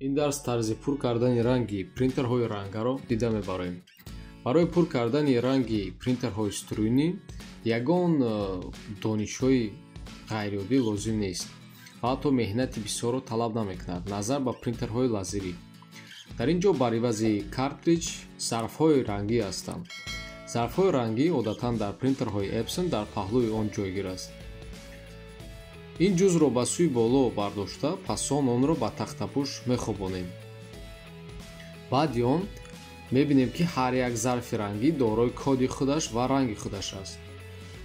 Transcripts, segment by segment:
Ин дарс тарзи пур кардани ранги принтерҳои рангаро дида мебароем. Барои пур кардани ранги принтерҳои струйнӣ ягон донишҳои ғайриоддӣ лозим нест ва ҳатто меҳнати бисёрро талаб намекунад назар ба принтерҳои лазерӣ. Дар ин ҷо бар ивази картридж зарфҳои рангӣ ҳастанд. Зарфҳои рангӣ одатан дар принтерҳои Epson дар паҳлӯи он ҷойгир аст. Ин ҷузъро ба сӯи боло бардошта, пасон онро ба тахтапӯш мехобонем. Баъди он мебинем, ки ҳар як зарфи рангӣ дорои коди худаш ва ранги худаш аст.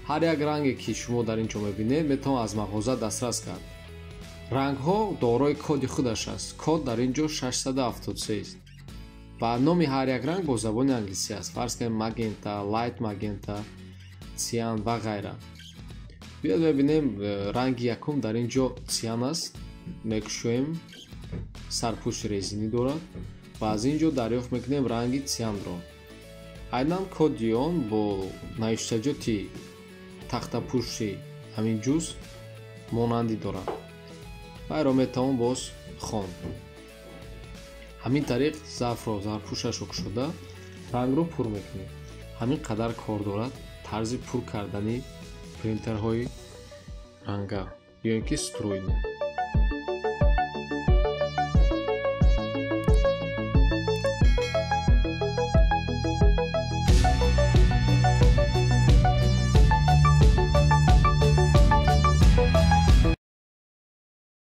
Ҳар як ранге, ки шумо дар ин ҷо мебинед, метавон аз мағоза дастрас кард. Рангҳо дорои коди худаш аст. Код дар ин ҷо 673 аст ва номи ҳар як ранг бо забони англисӣ аст. Фарз кунем, magenta, light magenta, cyan ва ғайра. Биёед мебинем, ранги якум дар ин ҷо cyan аст. Мекушоем, сарпӯши резинӣ дорад ва аз ин ҷо дарёфт мекунем ранги cyan-ро. Айнан коди он бо навиштаҷоти тахтапӯши ҳамин ҷузъ монандӣ дорад. Вайро метавон боз хонд. Ҳамин тариқ зарфро, зарпӯшашро кушода, рангро пур мекунем. Ҳамин қадар кор дорад тарзи пур кардани принтерҳои ранга ё ин ки струйнӣ.